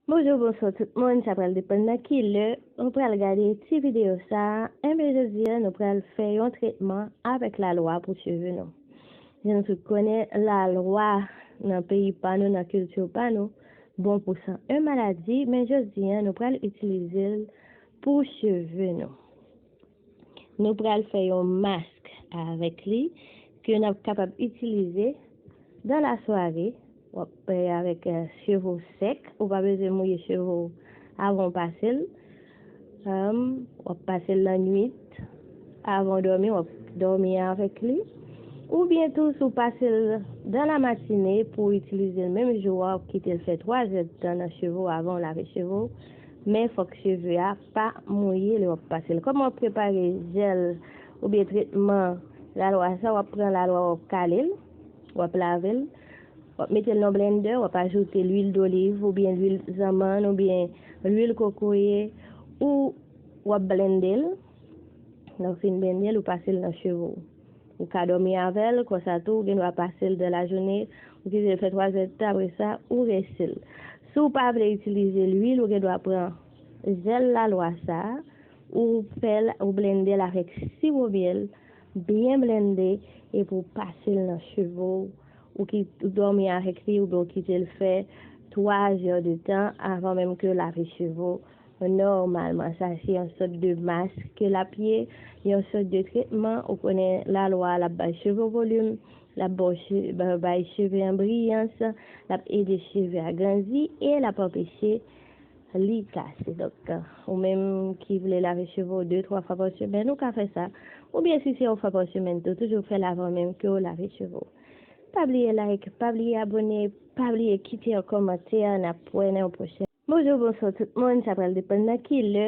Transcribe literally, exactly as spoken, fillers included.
Bonjou, bonswa tout moun. Sa pral depann nan ki lè ou pral gade ti videyo sa a. Enben, jodi a, nou pral fè yon tretman avèk lalwa pou cheve nou. Jan nou tout konnen, lalwa nan peyi pa nou, nan kilti pa nou, bon pou san en maladi, men jodi a, nou pral itilize l pou cheve nou. Nou pral fè yon mask avèk li ke n ap kapab itilize dans la soirée. W ap fè avèk eh, cheve w sèk, ou pa bezwen mouye cheve w avan w pase l. Em, w ap pase l lannwit, avan w dòmi, w ap dòmi avèk li. Oubyen tou, si w pase l dans la matinée pou w itilize l menm jou a, w ap kite l fè twa zè d tan nan cheve w avan w lave cheve w. Men fòk cheve a pa mouye lè w ap pase l. Kòman w ap prepare jèl oubyen tretman lalwa sa? W ap pran lalwa, w ap kale l, w ap lave l, w ap mete l nan blendè, w ap ajoute lwil doliv oubyen lwil zanmann oubyen lwil kokoye, ou w ap blende l. Lè w fin blende l, ou pase l nan cheve w. Ou ka dòmi avè l, konsa tou, ou gen dwa pase l dans la journée, ou kite l fè twa zè d tan, apre sa, ou rese l. Si w pa vle itilize lwil, ou gen dwa pran jèl lalwa sa a, ou fè l, ou blende l avèk siwo myèl, byen blende, epi w pase l nan cheve w, ou ki ou dòmi avèk li, oubyen ou kite l fè twa zè de tan avan menm ke w lave cheve w. Nòmalman, sa se yon sòt de mask ke l ap ye, yon sòt de tretman. Ou konnen lalwa, l ap bay cheve w volim, l ap ba w che- ba- bay cheve an briyans, l ap ede cheve a grandi e l ap anpeche li kase. Donk, ou menm ki vle lave cheve w de, twa fwa pa semèn, ou ka fè sa. Oubyen si se yon fwa pa semèn tou, toujou fè l avan menm ke w lave cheve w. Pa bliye like, pa bliye abone, pa bliye kite yon kòmantè, n ap wè nan yon pwochèn. Bonjou, bonswa tout moun, sa pral depann nan ki lè